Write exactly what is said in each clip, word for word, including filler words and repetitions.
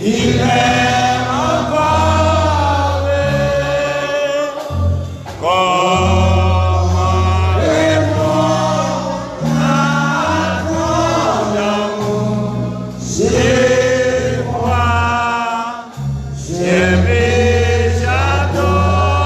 Il est encore comme un démon à ton amour. Je crois, je vais t'adorer.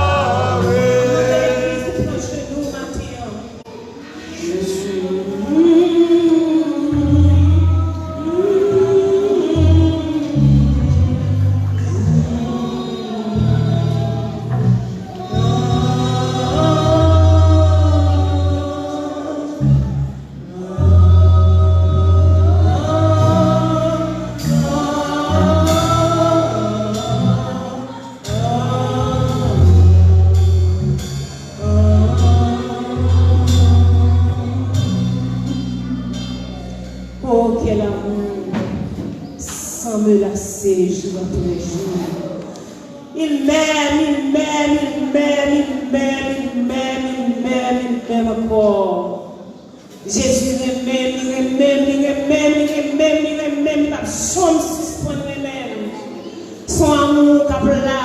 Oh, quel amour, sans me lasser, jour après jour. Il m'aime, il m'aime, il m'aime, il m'aime, il m'aime, il m'aime, il m'aime encore. Jezi renmen m, li renmen m, li renmen m, li renmen m, li renmen m, li p ap janm sispann renmen m. Se yon amou k ap la.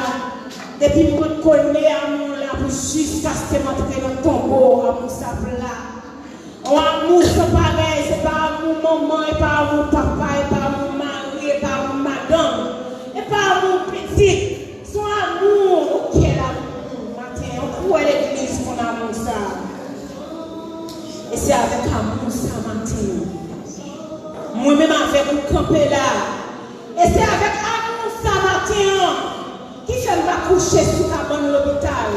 Depi m pran kone amou la pou jiskaske m antre nan tonbo, amou sa ap la. Yon amou san parèy, se pa amou manman, e pa amou papa, e pa amou mari, e pa amou madanm, e pa amou pitit. Se yon amou, oh, quel amour, maten an. Ou kwè legliz konn amou sa? E se avèk amou sa maten an. Mwen menm avèk ou kanpe la. E se avèk amou sa maten an ki fè m pa kouche sou kabann lopital.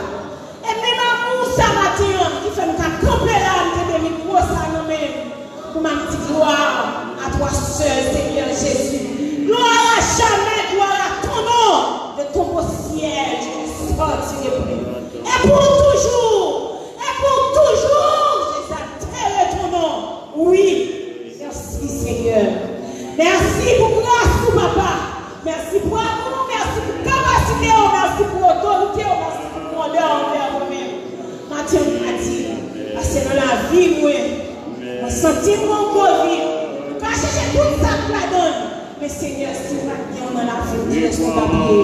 E menm amou sa maten an ki fè m ka kanpe la, m kenbe mikwo sa nan men m. Pou m ap di gloire à toi seul, Seigneur Jésus. Gloire à jamais, gloire à ton nom. De tomber au ciel, je ne sortirai plus. Et pour toujours, et pour toujours, j'exalterai ton nom. Oui, merci Seigneur. Mèsi pou gras ou, papa. Mèsi pou amou, mèsi pou kapasite w, mèsi pou otorite w, mèsi pou grandè w anvè mwen menm. Maten an, m ka di, pase nan lavi mwen, mwen santi m gon gwo vid. M ka chèche tout sa k ladan l. Men Senyè, si w pa t gen w nan lavi m, kilès nou t ap ye?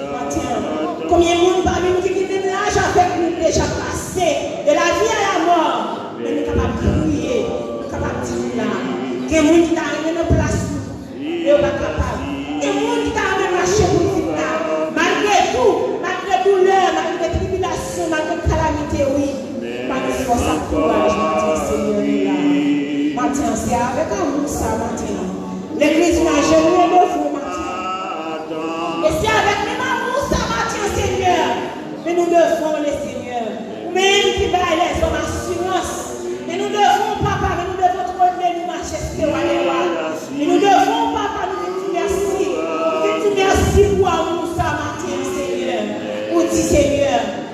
Maten an, konbyen moun pami nou ki gen menm laj avèk nou, ki deja pase de la vie à la mort, men nou kapab kriye, nou kapab di nou la. Gen moun ki ta renmen nan plas nou, men yo pa kapab. Gen moun ki ta renmen mache pou vin la. Malgre tou, malgre doulè, malgre tribilasyon, malgre kalamite, wi. Pa gen fòs ak kouraj, maten an, Senyè, nou la. Maten an, se avèk amou sa, maten an. Legliz nou ajenouye devan w, maten an. E se avèk menm amou sa, maten an, Senyè. Men nou devan w, Lesenyè. Ou menm ki bay lèzòm asirans. Men nou devan w, papa, men nou devan twòn de nou, majeste wa dè wa. Men nou devan w, papa, nou vin di mèsi. Nou vin di mèsi pou amou sa maten an, Senyè. Ou di, Senyè,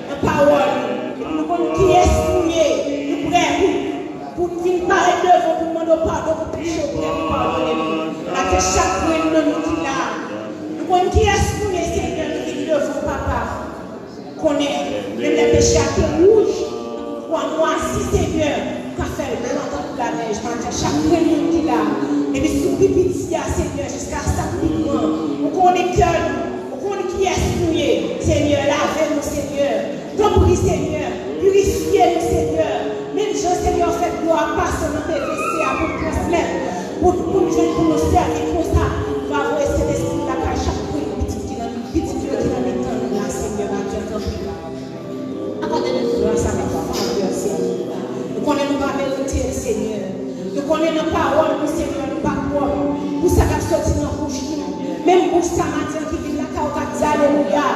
nan pawòl ou, nou konn kiyès nou ye, nou prè pou, pou n vin parèt devan w, pou n mande w padon pou peche, ou prè pou padone nou. Maten, chak grenn nan nou ki la, nou konn kiyès nou ye, Senyè, nou vin devan w, papa. Konnen, menm lè peche a te wouj, pou amou a si, Senyè, ou ka fè l blan tankou lanèj. Maten, chak grenn moun ki la, depi sou pi piti a, Senyè, jiska sa k pi gran, ou konnen kè nou, ou konnen kiyès nou ye. Senyè, lave nou, Senyè. Tanpri, Senyè, pirifye nou, Senyè. Menm jan, Senyè, w fè dlo a pase nan P V C a pou transmèt, pou, pou nou jwenn pou nou sèvi konsa, nou va voye Sentespri w lakay chak grenn pitit ki nan, pitit yo ki nan mitan nou la, Senyè, maten an, tanpri. Akòde nou gras avèk favè, Senyè. Nou konnen nou pa merite l, Senyè. Nou konnen nan pawòl nou, Senyè, nou pa pwòp pou sa k ap soti nan bouch nou. Menm bouch sa maten ki vin lakay ou k ap di alelouya.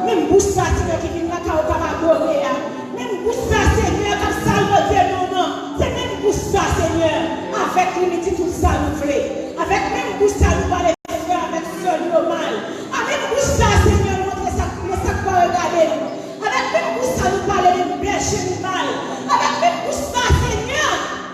Menm bouch sa, Senyè, ki vin lakay ou k ap adore a. Menm bouch sa, Senyè, k ap salmodye non w nan. Se menm bouch sa, Senyè, avèk li nou di tout sa nou vle. Avèk menm bouch sa nou pale frè avèk sè nou yo mal. Avèk bouch sa, Senyè, nou montre sa, men sa k pa regade nou. Avèk menm bouch sa nou pale de bèje nou mal. Avèk menm bouch sa, Senyè,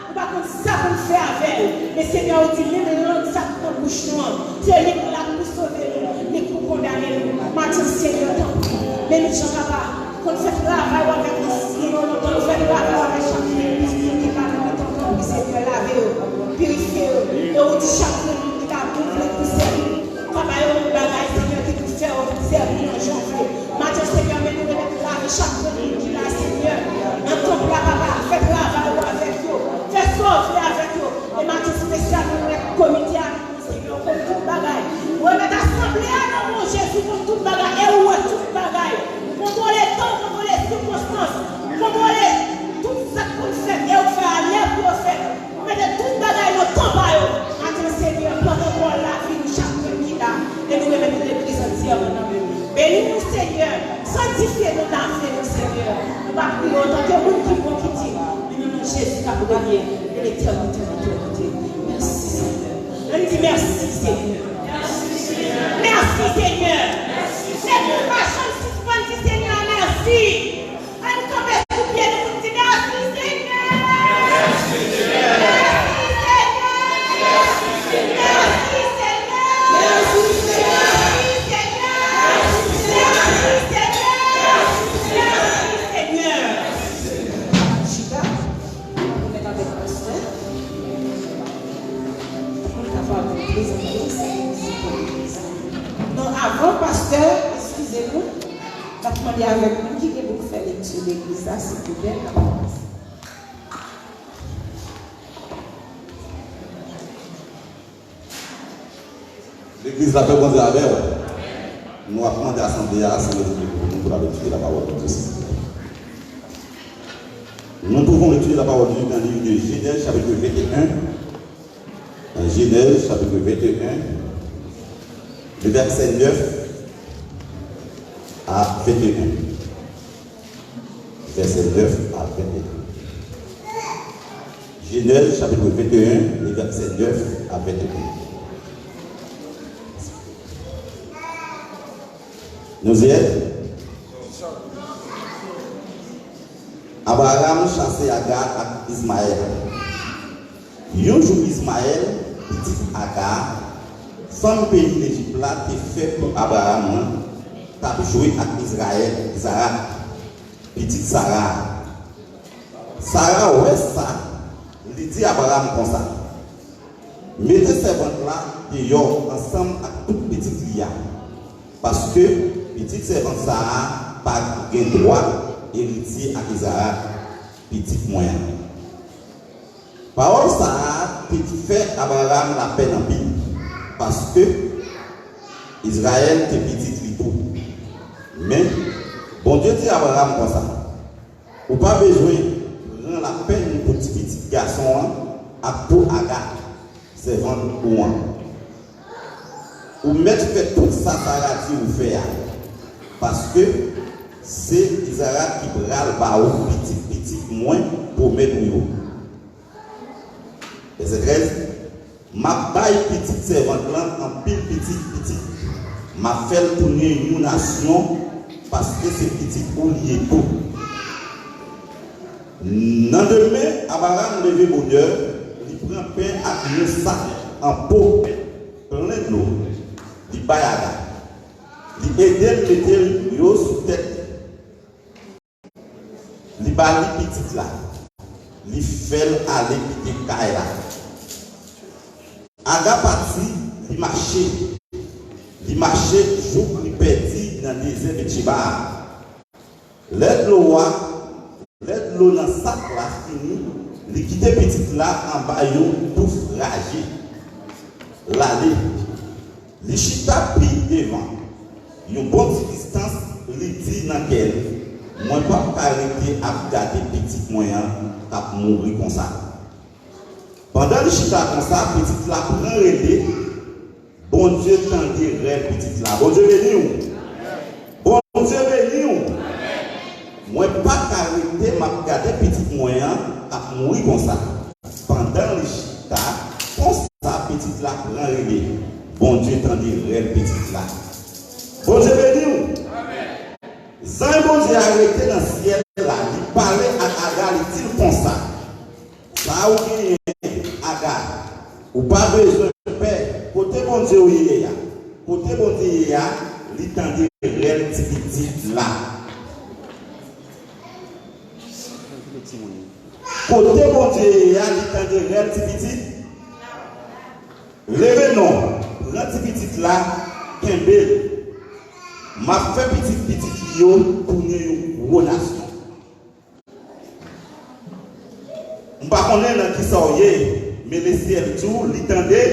nou pa konn sa pou n fè avè l. Men Senyè, ou di menm lang sa k nan bouch nou an, se li k la pou sove nou, li k pou kondane nou. Maten, Senyè, tanpri, men nou jan papa, konn fè travay ou avèk nou, nou lontan nou fè travay ou avèk chak moun ki pa nan mitan, tanpri, Senyè, lave yo, pirifye yo. E ou di chak moun ki ta vle pou sèvi, pa ba yo yon bagay. pa pi lwen, tanke moun ki bon, ki di, men nan non Jezi k ap renye pou letènite, letènite. Mèsi, Senyè. Ann di, mèsi, Senyè. Mèsi, Senyè. Mèsi, Senyè. Mèsi, Senyè. Ann kanpe sou pye nou pou n di, mèsi, Senyè. Mèsi, Senyè. Mèsi, Senyè. Mèsi, Senyè. Mèsi, Senyè. Mèsi, Senyè. Mèsi, Senyè. Mèsi, Senyè. Chita, nou mèt avèk pastè. Pou l kapab prezante sa ki se pou legliz la. Non, avan pastè, eskize nou, n ap mande avèk moun ki gen pou fè lekti legliz la, silvouplè, n ap kòmanse. Legliz la, pè Bondye avè w. Nou ap mande asanble a, si yo vle pou nou, pou n al etidye lapawòl de Dye, silvouplè. Nous pouvons étudier la parole de Dieu dans le livre de Genèse, chapitre vingt et un. Dans Genèse, chapitre vingt et un, le verset neuf à vingt et un. Verset neuf à vingt et un. Genèse, chapitre vingt et un, le verset neuf à vingt et un. Nou y êtes? Abraram chase Aga ak Izmayèl. Yon jou Izmayèl, pitit Aga, fanm peyi Lejip la, te fè pou Abraram lan, t ap jwe ak Izrayèl, Izarak, pitit Sara a. Sara wè sa, li di Abraram konsa, mete sèvant la deyò ansanm ak tout pitit li a, paske pitit sèvant sa a pa gen dwa eritye ak Izarak, pitit mwen an. Pawòl sa a te fè Abraram lapèn anpil, paske Izrayèl te pitit li tou. Men, Bondye di Abraram konsa, ou pa bezwen pran lapèn pou ti pitit gason an ak pou Aga, sèvant ou an. Ou mèt fè tout sa Sara di ou fè a, paske se Izarak ki pral ba ou pitit pitit mwen pwomèt ou yo. Vèsè trèz, m ap bay pitit sèvant lan anpil pitit pitit. M ap fè l tounen yon nasyon, paske se pitit ou li ye tou. Nan demen, Abraram leve bonè, li pran pen ak yon sak an po plen dlo, li bay Aga. Li ede l mete yo sou tèt li. Li ba li pitit la. Li fè l ale kite kay la. Aga pati, li mache. Li mache jouk li pèdi nan dezè Betcheba a. Lè dlo a, lè dlo nan sak la fini, li kite pitit la anba yon touf raje. L ale. Li chita pi devan, yon bon ti distans, li di nan kè l, mwen p ap ka rete ap gade pitit mwen an k ap mouri konsa. Pandan li chita konsa, pitit la pran rele, Bondye tande rèl pitit la. Bondye beni w. Bondye beni w. Mwen pa ka rete m ap gade pitit mwen an k ap mouri konsa. Pandan li chita, konsa pitit la pran rele. Bondye tande rèl pitit la. Bondye beni w. Zanj Bondye a rete nan syèl la, li pale ak Aga, li di l konsa, sa ou genyen, Aga, ou pa bezwen pè. Kote Bondye w ye a? Kote Bondye ye a, li tande rèl ti pitit la. Kote Bondye ye a, li tande rèl ti pitit. Leve non, pran ti pitit la, kenbe l. M ap fè pitit pitit li yo tounen yon gwo nasyon. M pa konnen nan kisa w ye, men lesyèl di w li tande.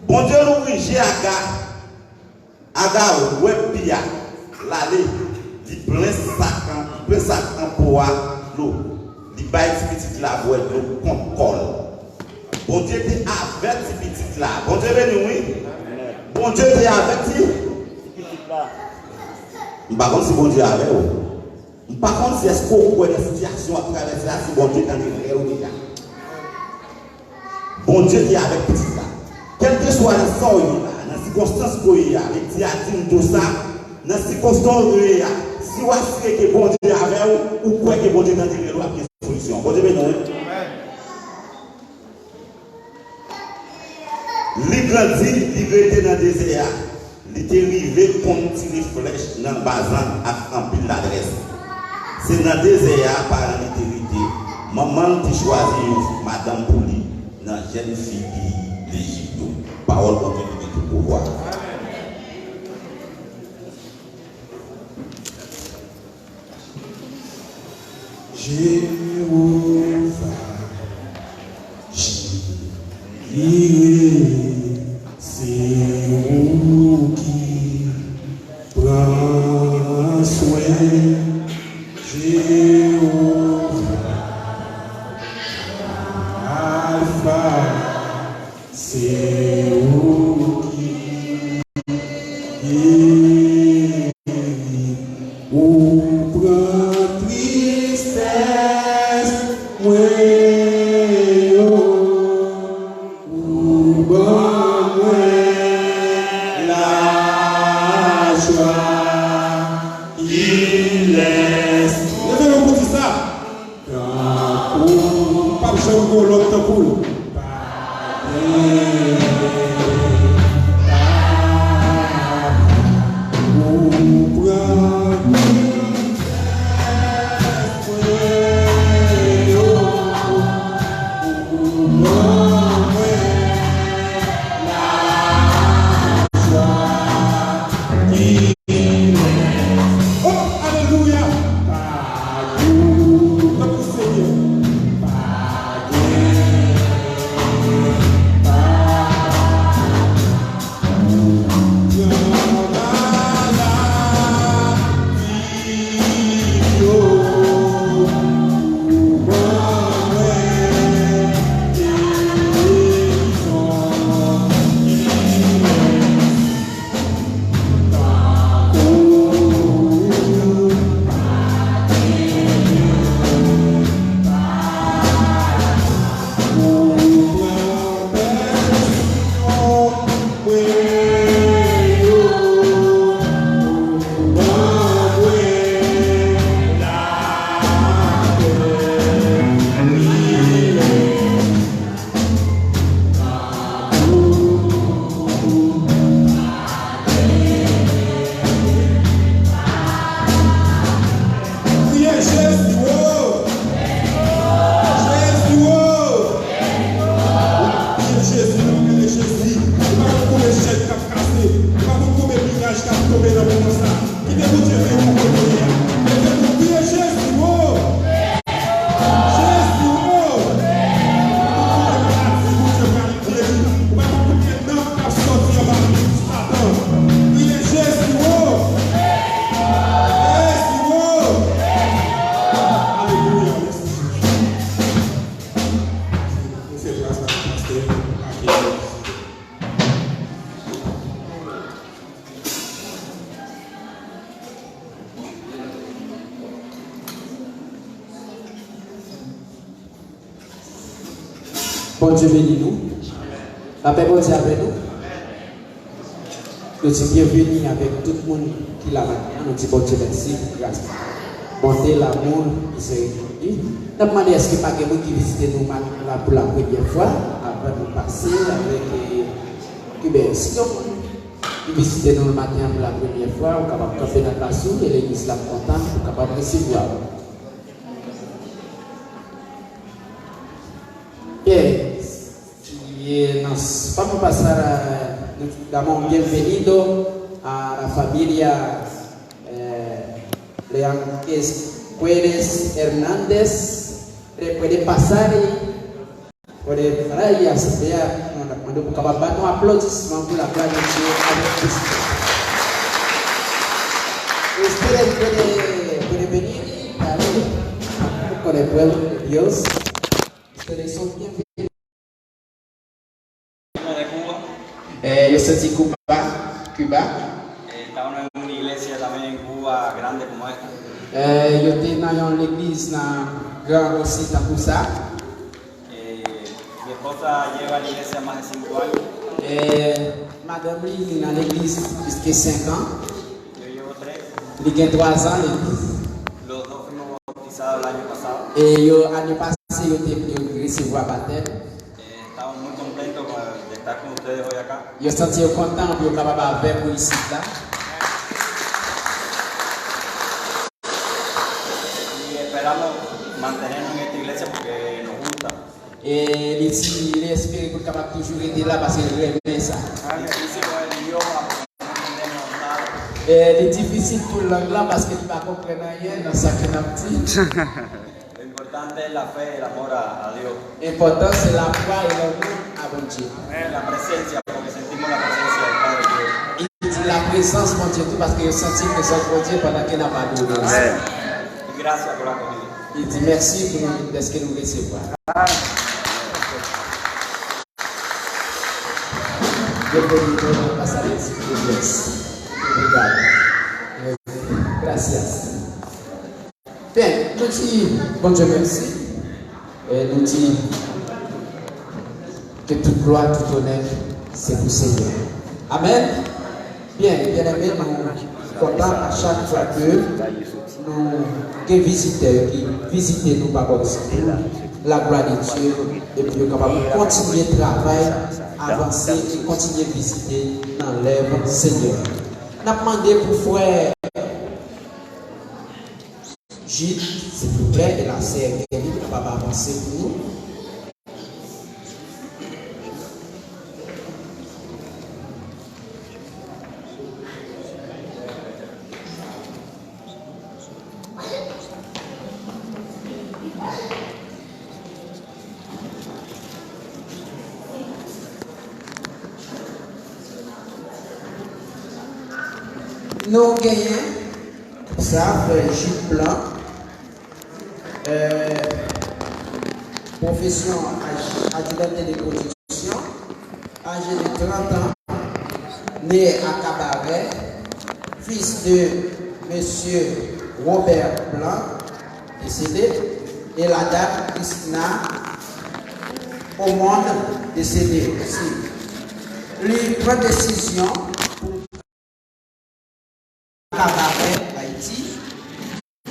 Bondye louvri je Aga. Aga wè pi a, l ale, li plen sak an, li plen sak an po a dlo. Li bay ti pitit la bwè dlo kont kò l. Bondye te avèti pitit la. Bondye beni w, wi. Bondye te avèti. M pa konn si Bondye avè w. M pa konn si èske w kwè nan sitiyasyon w ap travèse a, si Bondye tande rèl ou deja. Bondye te avèk pitit la. Kèlkeswa nan sa w ye la, nan sikonstans ke w ye a, Bib a di m tou sa, nan sikonstans w ye a, si w asire ke Bondye avè w, ou kwè ke Bondye tande rèl ou, ap gen solisyon. Bondye beni w, wi. Li grandi, li rete nan dezè a. Li te rive konn tire flèch nan bazan ak anpil ladrès. Se nan dezè a paran li te rete. Manman l te chwazi yon madanm pou li nan jèn fi peyi Lejip yo. Pawòl Bondye ki gen tout pouvwa. Jewova Jire, se ou ki pran swen. Jewova Rafa, se ou ki geri. Ou pran tristès mwen yo, ou ban mwen lajwa ki lès. Leve men pou di sa. Tankou, p ap janm gen yon lòt tankou l. Pa gen, pa gen. Ou pran tristès mwen yo, ou ban mwen lajwa ki lès. Oh, alelouya! Pa gen tankou Senyè. Pa gen, pa gen. Ou pran lavi m yo, ou ban mwen gerizon ki lès. Kriye Jezi wo! Jezi wo! Kriye Jezi, nou rele Jezi. Ou pa konn konbyen chèn k ap kase. Ou pa konn konbyen miraj k ap tonbe nan moman sa. Kite Bondye veye pou kote w ye a. Leve pou w kriye Jezi wo! Jezi wo! Ou pa konn konbyen maladi Bondye pral geri. Ou pa konn konbyen nanm k ap sòti anba men Satan. Kriye Jezi wo! Jezi wo! Alelouya, mèsi Jezi. Nou fè plas la pou pastè, pou akèyè. Bondye beni nou. Lapè Bondye avè nou. Nou di byenveni avèk tout moun ki la maten an. Nou di Bondye mèsi pou gras, bonte, lamou, mizerikòd li. N ap mande èske pa gen moun ki vizite nou maten an la pou la premyè fwa, avan nou pase avèk, eh, Kiben. Si gen moun ki vizite nou maten an pou la premyè fwa, ou kapab kanpe nan plas ou e legliz la ap kontan pou kapab resevwa w. Bien, si, eh, nos vamos pasar a, damos un bienvenido a la familia, eh, Leanquez Cuenes Hernández. Puede pasar y puede traer y asanble a, nou ap mande pou kapab ba nou aplodisman pou la glwa de Dye avèk respè. Ustedes puede, puede venir y darle con el pueblo de Dios. Ustedes son bienvenidos. Eh, yo soti Cuba, Cuba. Eh, estamos en una iglesia también en Cuba, grande como esta. Eh, yo te nan yon legliz nan Gran Osi tankou sa. Eh, mi esposa lleva a la iglesia más de cinco años. Eh, madanm li, li nan legliz plis ke senk an. Yo llevo tres. Li gen twa zan legliz. Los dos fuimos bautizados el año pasado. E yo, ane pase, yo te, yo resevwa batèm. Eh, estamos muy contentos con- de estar con ustedes hoy acá. Yo santi yo kontan pou yo kapab avèk ou isit la. Y esperamos mantenernos en esta iglesia porque nos gusta. E li di, li espere pou l kapab toujou rete la paske l renmen sa. Difícil con el idioma porque no entendemos nada. E li difisil pou lang lan paske li pa konprann anyen nan sa ke n ap di. Lo importante es la fe y el amor a, a Dios. Enpòtan se lafwa e lanmou a Bondye. Y la presencia, porque sentimos la presencia del Padre Dios. Li di laprezans Bondye tou paske yo santi prezans Bondye pandan ke n ap adore. Amèn. Y gracias por la acogida. Li di mèsi pou dèske nou resevwa. Bienvenido, Ambassador Silvio Dias. Obrigado. Gracias. Byen, nou di Bondye mèsi. E nou di ke tout glwa, tout onè, se pou Senyè. Amèn. Byen, byeneme, nou kontan a chak fwa ke nou gen vizitè ki vizite nou pa bò isit. La gloire de Dieu, epi yo kapab kontinye travay, avanse e kontinye vizite nan lèv Senyè. N ap mande pou frè Jid, silvouplè, e la sè Kelly kapab avanse pou nou. Nou genyen sa, frè Jid Blanc, euh, profession aj-, adjudant de production, âgé de trente ans, né à Cabaré, fils de monsieur Robert Blanc, décédé, et la dame Christina Aumond, décédée aussi. Li pran desizyon pou Cabaré, Ayiti,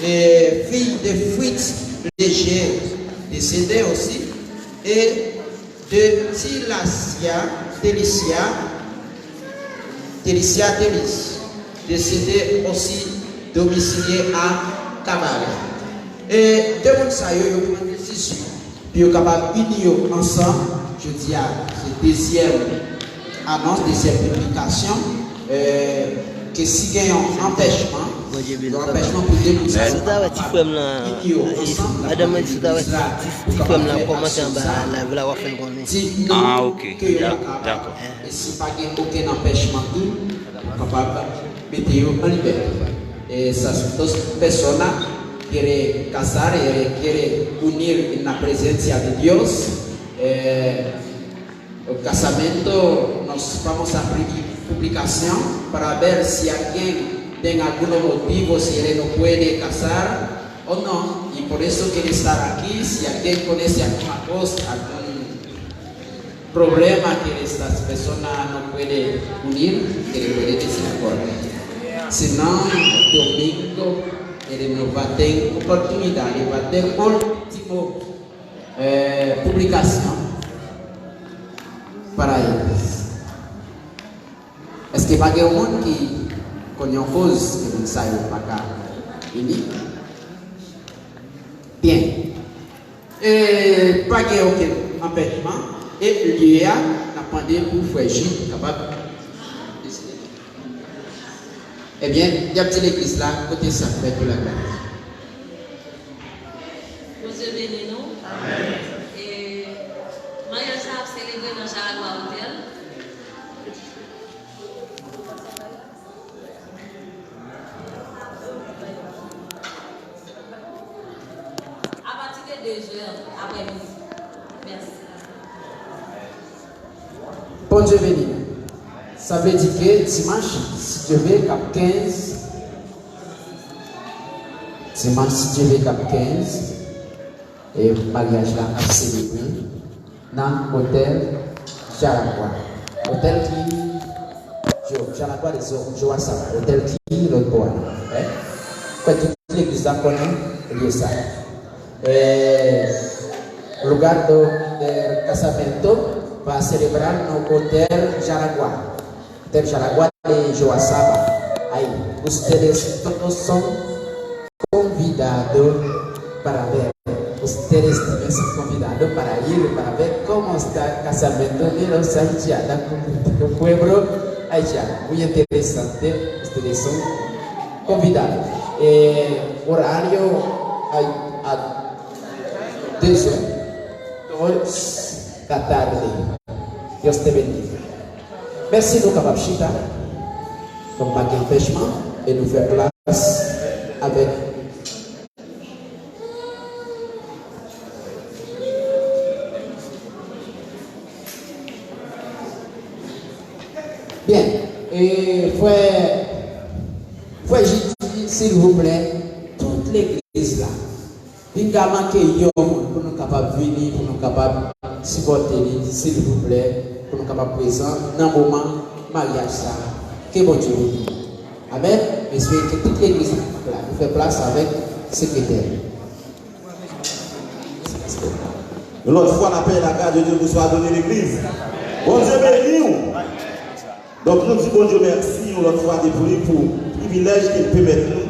et fille de Fritz Léger, décédé aussi, et de Tilacia, Telicia, Telicia Telis, décédé aussi, domicilié à Cabaré. E de moun sa yo, yo pran desizyon pou yo kapab ini yo ansanm. Jodi a, se dezyèm anons, dezyèm piblikasyon, euh, ke si gen yon anpèchman, yon anpèchman pou de moun sa yo kapab ini yo ansanm, madanm mwen di si w ta wè ti, ti frè m lan kòmante anba live la, w ap fè l konnen. Di non ke yo kapab. E si pa gen okenn anpèchman tou, nou kapab mete yo an libète. Esas dos personas quiere casar, eh, quiere unir en la presencia de Dios. Eh, casamiento, nos vamos a abrir publicación para ver si alguien tenga algunos motivos, si él no puede casar o no. Y por eso quiere estar aquí. Si alguien conoce alguna cosa, algún problema que estas personas no puede unir, que le puede decir ahora. Si no, domingo, eh, nou va ten oportunidad, nou va ten último, eh, publicación para ellos. Èske pa gen yon moun ki konn yon koz ke moun sa yo pa ka vini? Byen. E pa gen okenn anpèchman. E lye a, n ap mande pou frè Jid kapab deside. Ebyen, y ap di legliz la, kote sa k fèt pou laglwa. Bondye beni nou. Amèn. E maryaj la ap selebre nan Jaraguá Hotel. Apati de de zè aprè midi. Mèsi. Bondye beni nou. Sa vle di ke dimanch, si Dye vle, k ap kenz, dimanch, si Dye vle, k ap kenz, e maryaj la ap selebre nan otèl Jaragua. Otèl ki, Jo-, Jaragua de Jo-, Joasaba. Otèl ki lòt bò a la. Wi. Kwè tout legliz la konnen lye sa. Eh, lugar do, del casamiento va a celebrar no Hotel Jaraguá. Hotel Jaraguá de Joaçaba. Ahí, ustedes todos son convidados para ver. Ustedes también son convidados para ir para ver cómo está el casamiento de los haitianos con el pueblo haitiano. Muy interesante. Ustedes son convidados. Eh, horario a, a Dezè, dos da tarde. Dios te bendiga. Mèsi, nou kapab chita. Donk, pa gen anpèchman, e nou fè plas avèk. Byen. E frè, frè Jidi, silvouplè, tout legliz la. Pinga manke yon moun pou nou kapab vini, pou nou kapab sipòte li, silvouplè, pou nou kapab prezan nan moman maryaj sa a. Ke Bondye beni nou. Amèn. M espere ke tout legliz la, nou fè plas avèk sekretè. Yon lòt fwa, lapè, lagra de Dye pou swa done legliz. Bondye beni w. Donk, nou di Bondye mèsi yon lòt fwa de plis pou privilèj ke l pèmèt nou.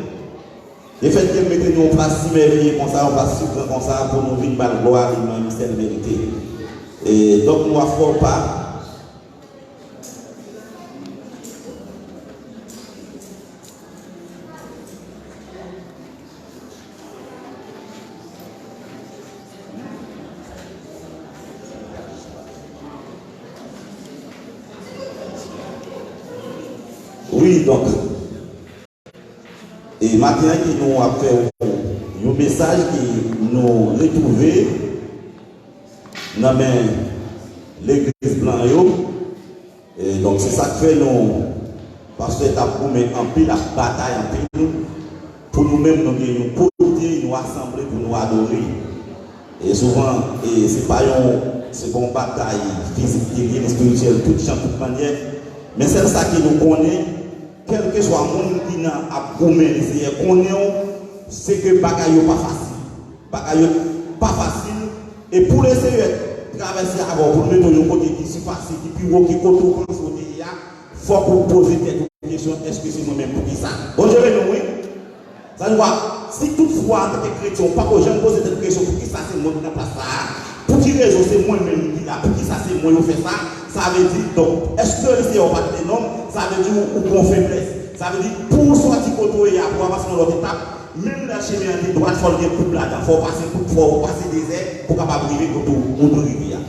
Lefètke l mete nou yon plas si mèveye konsa, yon plas si gran konsa, pou nou vin ba l glwa li menm sèl merite. E donk, nou ap fè yon pa. Wi, donk, e maten an ke nou ap fè yon, yon mesaj ke nou retwouve nan men legliz blan yo. E donk, se sa k fè nou, pastè t ap goumen anpil, ap batay anpil, pou nou menm, nou gen yon kote, nou asanble pou nou adore. E souvan, e se pa yon, se pa yon batay fizik li ye, espirityèl, tout jan, tout mannyè. Men sèl sa ke nou konnen, kèlkeswa moun ki nan ap goumen, Lesenyè konnen w, se ke bagay yo pa fasil. Bagay yo pa fasil. E pou Lesenyè travèse avè w, pou l mete w yon kote ki sipase, ki pi wo ke kote w panse w te ye a, fòk ou poze tèt ou kesyon, èske se mwen menm? Poukisa? Bondye beni w, wi. Sa vle di, si toutfwa, antanke kretyen, ou pako janm poze tèt ou kesyon, poukisa se mwen ki nan plas sa a? Pou ki rezon se mwen menm ki la? Poukisa se mwen yo fè sa? Sa vle di, donk, èske Lesenyè w pa t te nonm? Sa vle di, ou, ou gon feblès. Sa vle di, pou w sòti kote w ye a, pou w avanse nan lòt etap, menm lè chemen an te dwat, fò l gen koub ladan. Fò w pase koub, fò w pase dezè pou w kapab rive kote w, ou dwe rive a.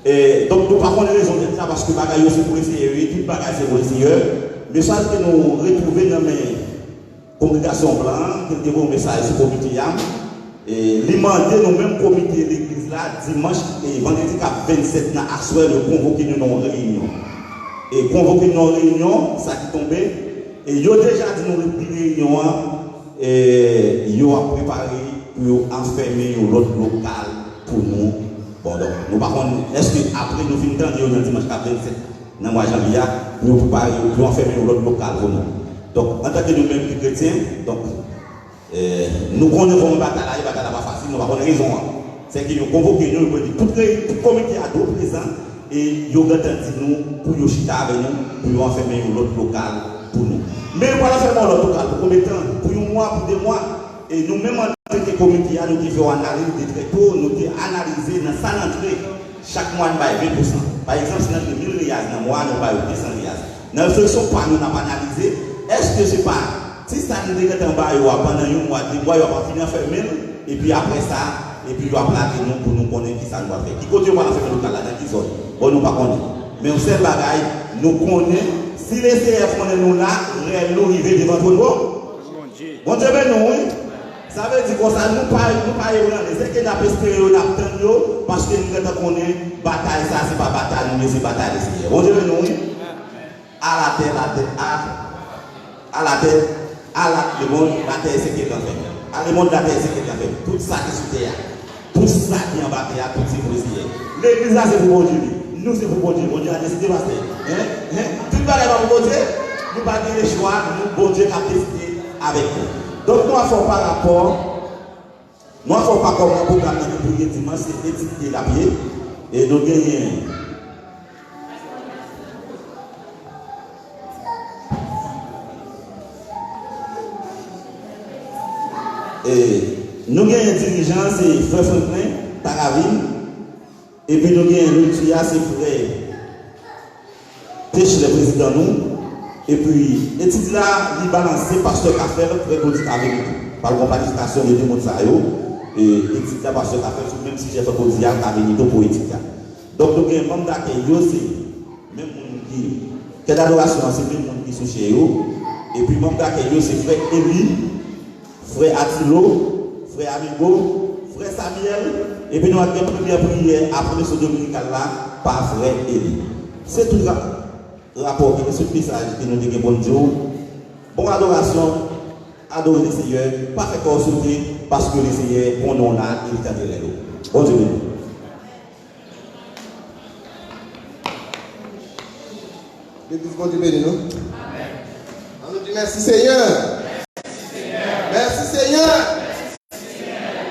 E, donk, nou pa konnen rezon dèt la, paske bagay yo se pou Lesenyè yo ye, tout bagay se pou Lesenyè. Mesaj ke nou retwouve nan men kongregasyon blan an, ke l te voye yon mesaj sou komite a, e, li mande nou menm komite legliz la, dimanch, e, vandredi k ap vennsèt nan aswè, yo konvoke nou nan yon reyinyon. E konvoke nou nan yon reyinyon, sa ki tonbe, e yo deja di nou repli reyinyon an, e yo ap prepare pou yo anfèmen yon lòt lokal pou nou. Bon, donk, nou pa konn èske apre nou fin tande yo nan dimanch k ap vennsèt nan mwa janvye a, pou yo prepare, pou yo anfèmen yon lòt lokal pou nou. Donk, antanke nou menm ki kretyen, donk, e, nou konnen kòman batay la ye, batay la pa fasil, nou pa konn rezon an. Sèke yo konvoke nou, yo di tout, tout komite a dwe prezan, e yo gentan di nou pou yo chita avè nou, pou yo anfèmen yon lòt lokal pou nou. Men yo pral anfèmen yon lòt lokal pou konbyen tan? Pou yon mwa, pou de mwa? E nou menm antanke komite a, nou te fè yon analiz de trè to, nou te analize nan sa n antre. Chak mwa, n bay ven pousan. Pa egzanp, si n antre mil reyaz nan mwa a, nou ba yo de san reyaz. Nan refleksyon pa nou, n ap analize, èske se pa ti sa n te gentan ba yo a pandan yon mwa, de mwa, yo ap fini anfèmen l, epi apre sa, epi yo ap lage nou pou nou konnen ki sa nou pral fè. Ki kote yo pral anfèmen lokal la, nan ki zòn? Bon, nou pa konnen. Men yon sèl bagay, nou konnen, si Lesenyè konnen nou la, rèl nou rive devan twòn Bondye. Bondye beni w, wi. Sa vle di konsa, nou pa, nou pa ebranle. Sèke n ap espere yo, n ap tann yo, paske nou gentan konnen batay sa, se pa batay nou, men se batay Lesenyè. Bondye beni w, wi. A la tè, la tè, a, a la tè, a la, le mond, la tè, se ke l anfèmen. Ale mond latè se kèk afè. Tout sa ki sou tè a, tout sa ki anba tè a, tout se pou Lesenyè. Legliz la se pou Bondye li. Nou se pou Bondye. Bondye a deside, pastè. Hein? Hein? Tout bagay pa pou Bondye. Nou pa gen lechwa, nou Bondye k ap deside avèk nou. Donk nou a fè w pa rapò, nou a fè w pa kòman pwogram nan ki pou ye dimanch, se etid li l ap ye. E nou genyen E, nou genyen dirijan an, se frè Franklin Taravin. Epi nou genyen loti a, se frè Techler, prezidan nou. Epi etid la, li balanse, pastè ka fè l, frè Claudy ka vini tou. Pral gon planifikasyon de de moun sa yo. E, etid la, pastè ka fè l sou menm sijè frè Claudy a, ka vini tou pou etid la. Donk nou gen manm dakèy yo, se menm moun ki, kè dadorasyon an, se menm moun ki sou chè yo. Epi manm dakèy yo, se frè Eli, frè Atilo, frè Amigo, frè Samuel, epi nou ap gen premyè priyè apre leson dominikal la pa frè Eli. Se tout ra-, rapò ki te sou mesaj ke nou te gen pou n di w. Bon adorasyon, adore Lesenyè, pa fè kò w sote, paske Lesenyè konnen w la e li tande rèl ou. Bondye beni w. Legliz, Bondye beni nou. An nou di, mèsi Senyè. Mèsi Senyè.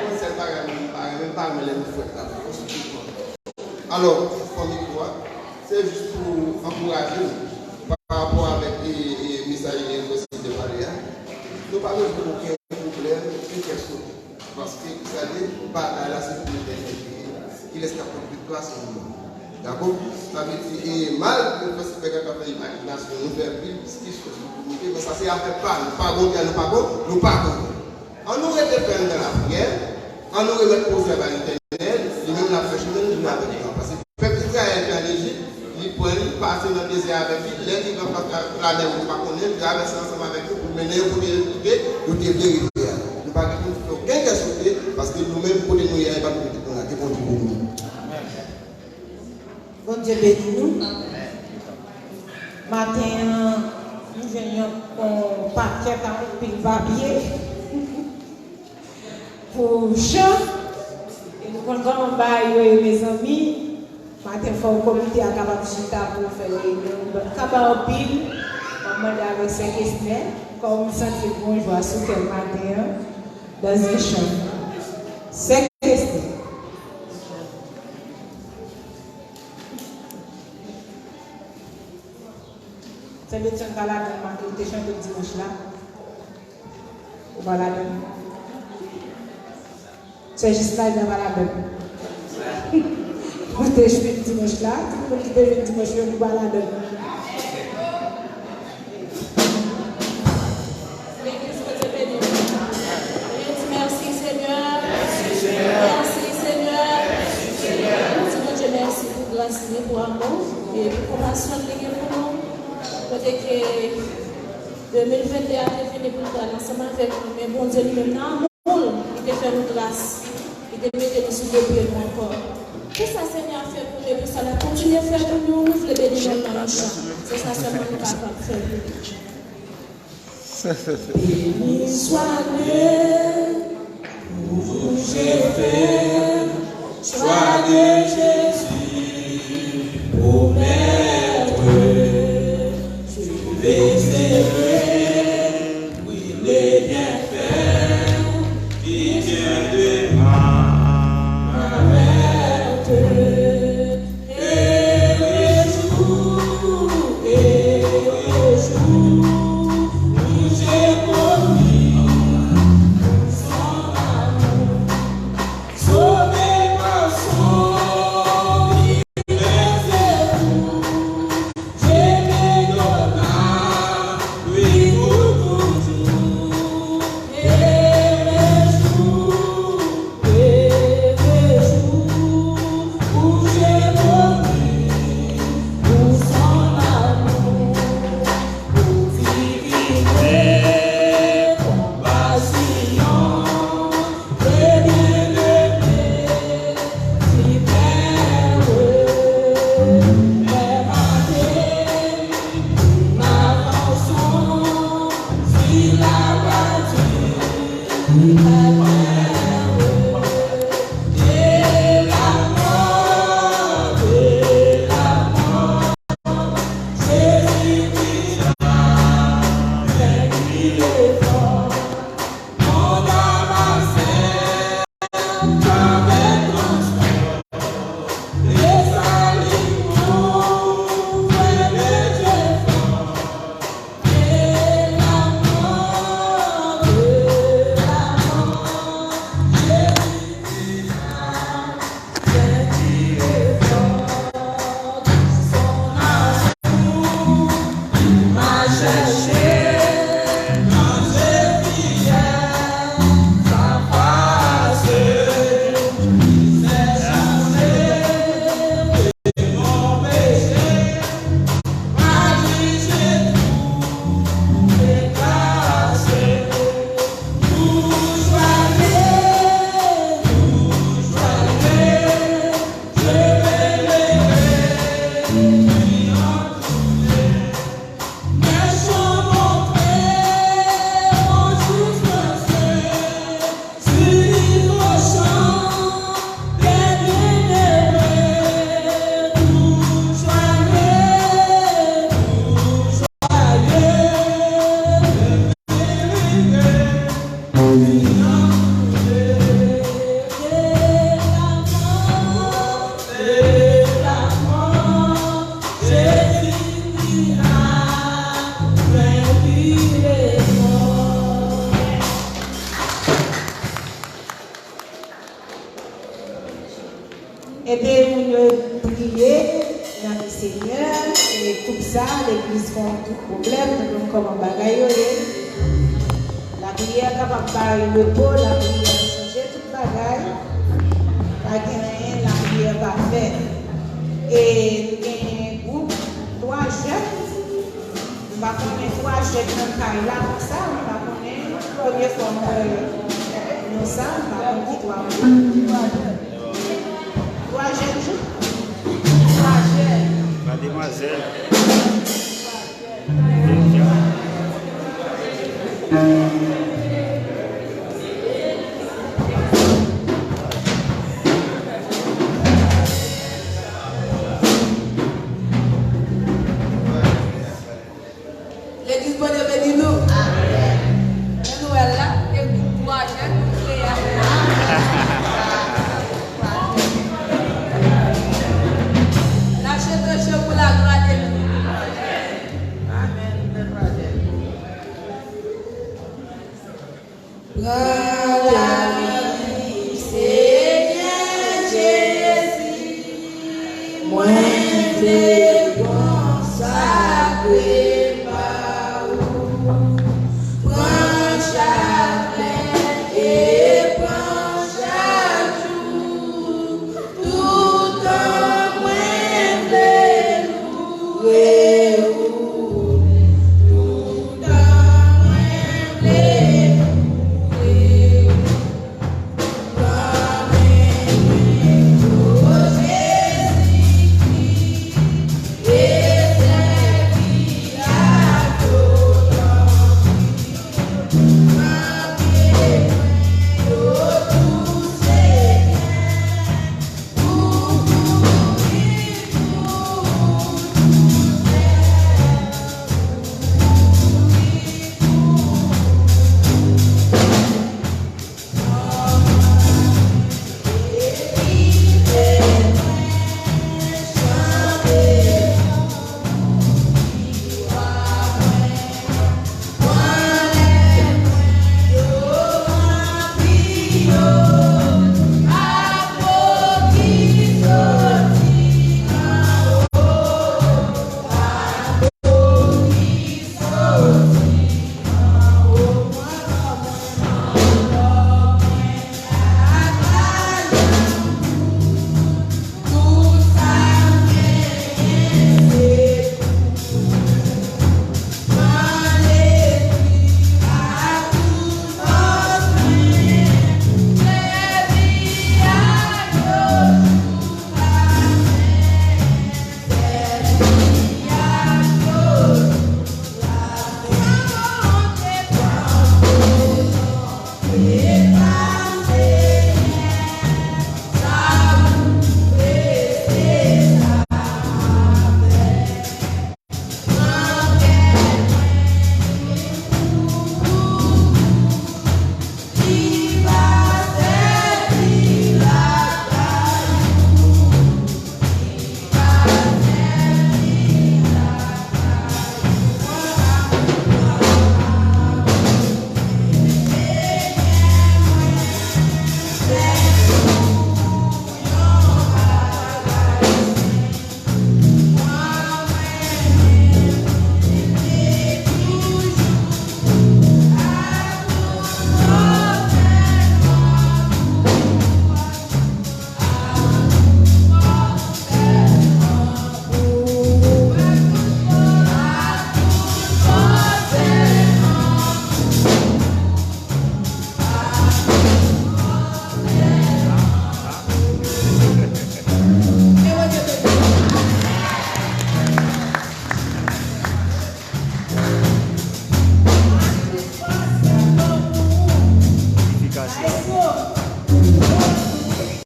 Bon, sèl bagay mwen pa renmen, m pa renmen lè nou fwèt la. Alò, fanmi kwa, se jis pou ankouraje nou pa rapò avèk, e, e, mesaj, e, mwen te pale a. Nou pa bezwen okenn pwoblèm, okenn kè sote. Paske, gade, batay la se pou Letènèl li ye. Kilès k ap pran viktwa? Se nou menm. Dakò? Sa vle di, e, malgre fè sipèk ap fè imajinasyon, nou fè anpil diskisyon sou komite, men sa se afè pa nou. Pa Bondye a nou pa bon, nou pa bon. An nou rete fèm nan lapriyè, an nou remèt koze a bay Letènèl, li menm l ap fè chemen l, li avèk nou. Paske pèp Izrayèl te ann Ejip, li pran li, pase nan dezè avèk li, lè li rankontre ak lamè, yo pa konnen, travèse ansanm avèk yo pou mennen yo kote yo te, yo te vle rive a. Nou pa gen pou nou fè okenn kè sote, paske nou menm kote nou ye a, e pa nou mete nou la. Ke Bondye beni nou. Bondye beni nou. Maten an, nou jwenn yon, yon pakèt ak anpil papye pou chan. E nou konn kòman bagay yo ye, mezanmi. Maten fò komite a kapab chita pou yo fè reyinyon. Kaba anpil, m ap mande avèk sè Kesnè, kòm m santi l gon jwa sou kè m maten an, dans un chant. Sè Kesnè. Sè Betyon pa ladan, ou te chante dimanch la. Ou pa ladan. Sè Jislaina pa ladan. Ou te jwenn dimanch la, tout moun ki te jwenn dimanch yo, nou pa ladan. Legliz, Bondye beni nou. Mèsi, Senyè. Mèsi, Senyè. Nou di Bondye mèsi pou gras li, pou amou, e pou konpasyon li gen pou nou. Kote ke de mil venteyen te fini pou l pral ansanm avèk nou, men Bondye li menm nan amou l, li te fè nou gras, li te mete nou sou de pye nou ankò. Pou sa Senyè a fè pou nou, e pou sa l ap kontinye fè pou nou, nou vle beni non l nan yon chan. Se sa sèlman nou kapab fè pou li. Béni soit le pour Jéhovah, soit de Jésus pour maître. Je vais célébrer, oui, les bienfaits qui Dieu de ma, ma mère. Heureux jour, heureux jour, où j'ai connu son amour. Sauvé par son Ede moun yo priye, nan Senyè, e koup sa, legliz fè yon tout pwoblèm, nou konn kòman bagay yo ye. Lapriyè kapab bay repo, lapriyè chanje tout bagay. Pa gen anyen lapriyè pa fè. E nou genyen gwoup twa jèn. M pa konnen twa jèn nan kay la konsa, m pa konnen. Premye fwa m wè non sa, m pa konn ki twa moun. Twa jèn tou. Twa jèn. Twa demwazèl. Legliz Bondye beni nou. Amen. Men nou wè la, e gwoup twa jèn nou kreye a. N ap chante cho pou laglwa de Dye. Amen. Bèl pwojè. Pran